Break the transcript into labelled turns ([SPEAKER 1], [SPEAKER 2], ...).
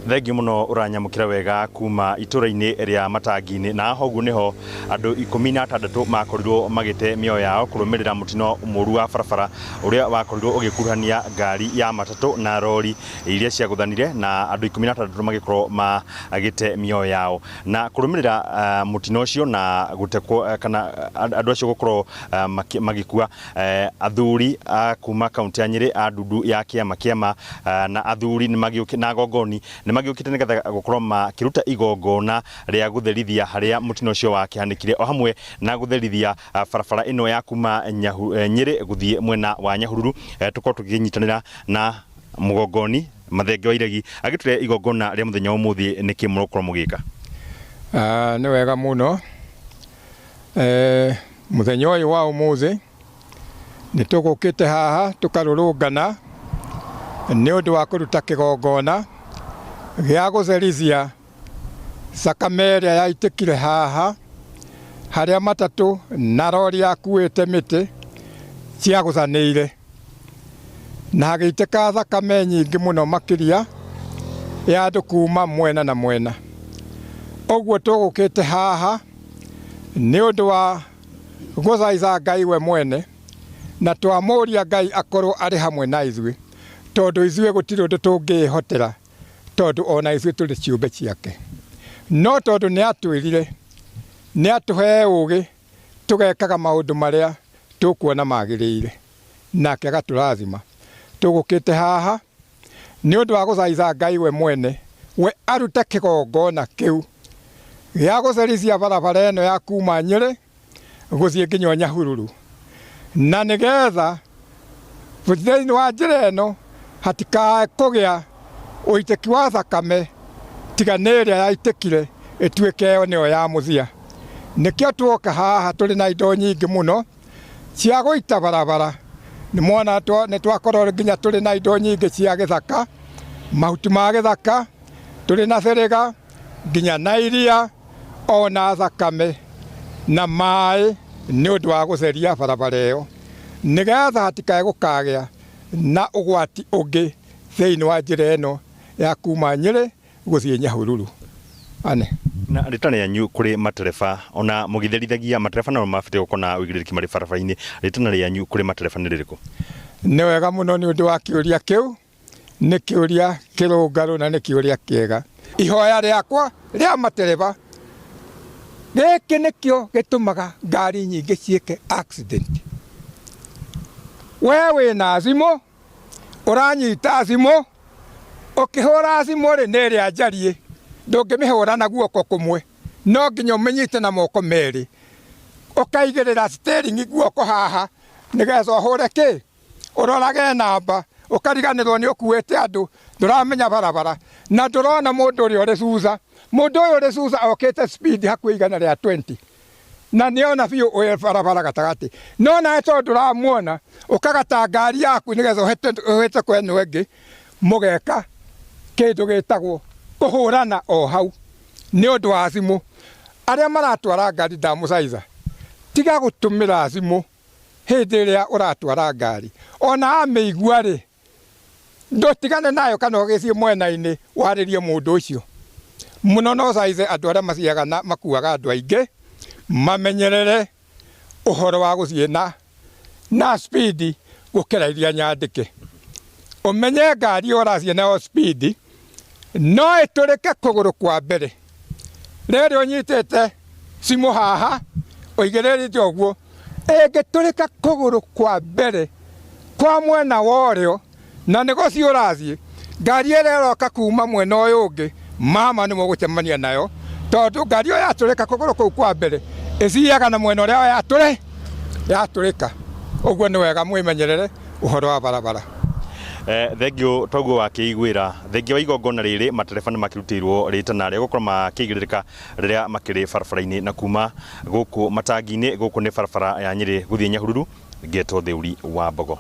[SPEAKER 1] Thengiũ mũno ũranyamũkĩra wega kuma itũra-inĩ rĩa Matangi-inĩ, na haha ũguo nĩho andũ 16 makorirwo magĩte mĩoyo yao kũrũmĩrĩra mũtino mũru wa barabara ũrĩa wakorirwo ũgĩkuruhania ngari ya matatũ na rori iria ciagũthanire na andũ 16 magĩkorwo magĩte mĩoyo yao. Na kũrũmĩrĩra mũtino ũcio na gũtekwo kana andũ acio gũkorwo magĩkua, athuri a kuma kaunti ya Nyĩrĩ a ndundu ya kĩama kĩama na athuri na agongoni nĩ magĩũkĩte nĩgetha gũkorwo makĩruta igongona rĩa gũtherithia harĩa mũtino ũcio wakĩhanĩkire, o hamwe na gũtherithia barabara ĩno ya kuma Nyĩrĩ gũthiĩ mwena wa Nyahururu. Tũkorwo tũkĩnyitanĩra na mũgongoni Mathenge wa Iregi agĩtũre igongona rĩa mũthenya wa ũmũthĩ. Nĩkĩ mũrokorwo mũgĩka?
[SPEAKER 2] Nĩ wega mũno. Mũthenya ũyũ wa ũmũthĩ nĩ tũgũkĩte haha tũkarũrũngana nĩ ũndũ wa kũruta kĩgongona gĩa gũtherithia thakame ĩrĩa yaitĩkire haha harĩa matatũ na rori yakuĩte mĩtĩ ciagũthanĩire, na hagĩitĩka thakame nyingĩ mũno makĩria ya andũ kuma mwena na mwena. Ũguo tũgũkĩte haha nĩ ũndũ wa gũthaitha Ngai we mwene, na twamũria Ngai akorwo arĩ hamwe na ithuĩ, tondũ ithuĩ gũtirĩ ũndũ tũngĩĩhotera, tondũ o na ithuĩ tũrĩ ciũmbe ciake. No tondũ nĩ atwĩrire nĩ atũhe ũũgĩ tũgekaga maũndũ marĩa tũkuona magĩrĩire, nake agatũrathima. Tũgũkĩte haha nĩ ũndũ wa gũthaitha Ngai we mwene, we arute kĩgongona kĩu gĩa gũtherithia barabara ĩno ya kuma Nyĩrĩ gũthiĩ nginya Nyahururu, na nĩgetha thĩinĩ wa njĩra ĩno hatikae kũgĩa ũitĩki wa thakame tiga nĩ ĩrĩa yaitĩkire ĩtuĩke ĩyo nĩyo ya mũthia. Nĩkĩo tuoka haha tũrĩ na indo nyingĩ mũno cia gũita barabara. Nĩ mwona nĩ twakorwo nginya tũrĩ na indo nyingĩ cia gĩthaka, mahuti ma gĩthaka, tũrĩ na bĩrĩga nginya na iria ona thakame na maĩ nĩ ũndũ wa gũtheria barabara ĩyo, nĩgetha hatikae gũkagĩa na ũgwati ũngĩ thĩinĩ wa njĩra ĩno ya kuma Nyĩrĩ gũthiĩ Nyahururu. Ane.
[SPEAKER 1] Na rĩtana rĩanyu kũrĩ matereba, ona mũgĩtherithagia matereba nao mabatiĩ gũkorwo na ũigĩrĩrĩki marĩ barabara-inĩ, rĩtana rĩanyu kũrĩ matereba nĩ rĩrĩkũ?
[SPEAKER 2] Nĩ wega mũno nĩ ũndũ wa kĩũria kĩu, nĩ kĩũria kĩrũngarũ na nĩ kĩũria kĩega. Ihoya rĩakwa rĩa matereba, gĩkĩ nĩkĩo gĩtũmaga ngari nyingĩ ciĩke accident. We wĩna thimũ, ũranyita thimũ, ũkĩhũra thimũ rĩ, nĩ ĩrĩa njariĩ, ndũngĩmĩhũra na guoko kũmwe, no nginya ũmĩnyite na moko merĩ, ũkaigĩrĩra steering guoko haha, nĩgetha ũhũre kĩ? Ũrorage namba, ũkariganĩrwo nĩ ũkuĩte andũ, ndũramenya barabara, na ndũrona mũndũ ũrĩa ũrĩ thutha. Mũndũ ũyũ ũrĩ thutha okĩte speed hakuhĩ 120. Na nĩona biũ wĩ barabara gatagatĩ, no nawe tondũ ndũramuona ũkagata ngari yaku nĩgetha ũhĩte kwa ĩno ĩngĩ, mũgeka kĩndũ gĩtagwo kũhũrana o hau nĩ ũndũ wa thimũ. Arĩa maratwara ngari ndamũthaitha, tiga gũtũmĩra thimũ hĩndĩ ĩrĩa ũratwara ngari, ona amĩigua rĩ, Ndũtigane nayo kana ũgĩthiĩ mwena-inĩ warĩrie mũndũ ũcio. Mũno no thaithe andũ arĩa mathiaga na makuaga andũ aingĩ mamenyerere ũhoro wa gũthiĩ na na speed gũkĩra iria nyandĩke. Ũmenye ngari ĩyo ũrathiĩ nayo speed no ĩtũrĩke kũgũrũ kwa mbere. Rĩrĩ ũnyitĩte cimũ haha ũigĩrĩrĩte ũguo, ĩngĩtũrĩka kũgũrũ kwa mbere kwa mwena wa ũrĩo na nĩ gũthiĩ ũrathiĩ, ngari ĩrĩa ĩroka kuma mwena ũyũ ũngĩ mama nĩ mũgũcemania nayo, tondũ ngari ĩyo yatũrĩka kũgũrũ kũu kwa mbere ĩthiaga na mwena ũrĩa yatũrĩka. Ũguo nĩ wega mwĩmenyerere ũhoro wa barabara.
[SPEAKER 1] Thengiũ toguo wakĩiguĩra, thengia wa igongona rĩrĩ matereba nĩ makĩrutĩirwo rĩtana rĩa gũkorwo makĩigĩrĩrĩka rĩrĩa makĩrĩ barabara-inĩ, na kuma gũkũ matangi-inĩ gũkũ nĩ barabara ya Nyĩrĩ gũthiĩ Nyahururu, ngetwo Thĩuri wa Mbogo.